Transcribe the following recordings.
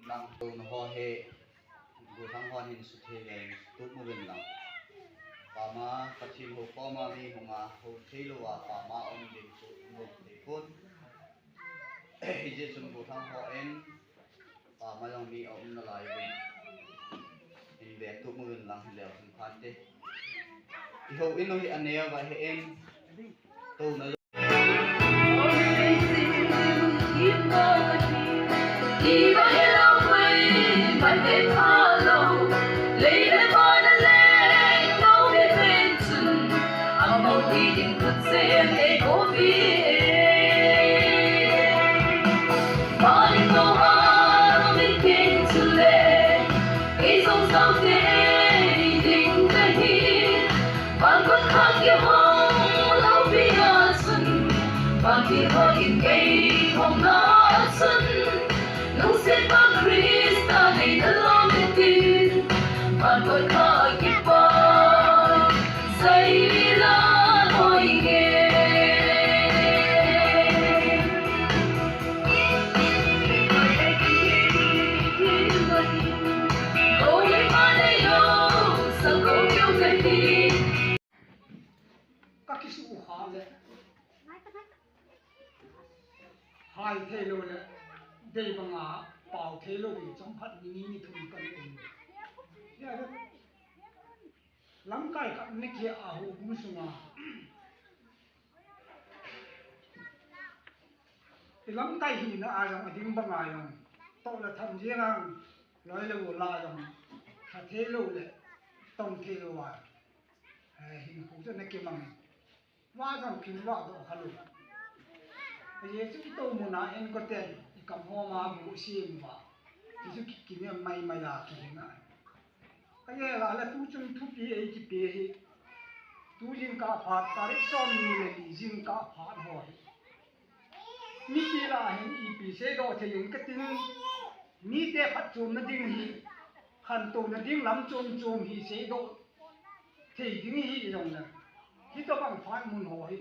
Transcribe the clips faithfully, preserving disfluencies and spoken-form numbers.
Nang touna ho hi, Gothang hon hin suthei le, tup uvin lang. Pama, Pathen hou koma mi hung a, hou thei louva, pama um ding chu, um thei pon. Hijeh chun Gothang hon, pama jong mi aum nalai uvin. Hin ve tup uvin lang hileu hin phante. I houin u hi aneo va ahin. Touna Ka kisuh u kha le. Hai thei lou le. Dei banga pao thei lou le, chomkhat ni ni ni thum kan um. Ya le. Lamkai khat ni kia a hou bung sunga. I lamkai hina a jong ading banga jong. Toh le tham jeng ang, loi le gol a jong. Kha thei lou le, tong thei lou a. Eh, hinkho chu ana kimang. Va jong kin va doh kha lou. Ajeh chu i tou muna en ko ten, i kam homa bu sim va. Ti chu ki, kinem mai mai a kihing a. Ka gel a le tu chung thupi ei kipe hi. Tu jingkah phat, tarik som ni le li jingkah phat ho hi. Mipi lah a hin ipi seidoh thei in ka tin. Mite phatchomna ding hi, khantouna ding lam chom chom hi seidoh thei ding hi jong le. Hitobang phat mun ho hi.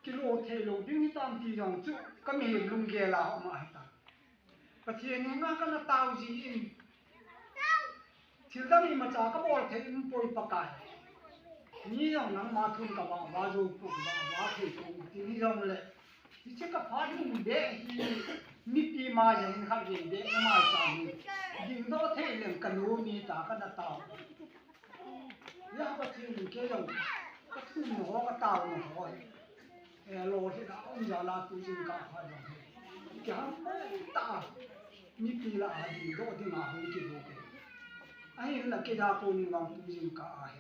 Kilo thei lou ding hitam ti jong chu ka mihem lunggel a um ahitai. Pathen henga kana tao jin. Thil dang imacha ka bol thei um poi Pakai. Mi jong nangma thun ka vah vah jou poi, vah vah thei poi ti hi jong le. Hiche ka phat mun beh hi mipi ma jeng khat jeng beh na mai cha hi. Dingdoh thei leng ka nu ni ta kana tao. Ya Pathen in kei jong ka thum ho ka tao ho. Eh, lo hi da um ja la tu jingkah phat jong hi. Kiham ta. Mipi lah a dingdoh dinga hung kidoh ke. Ahinla kei da pon in vang tu jingkah a hi.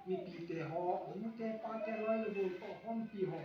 Mipite ho, nute pate loi le gol toh khompi ho.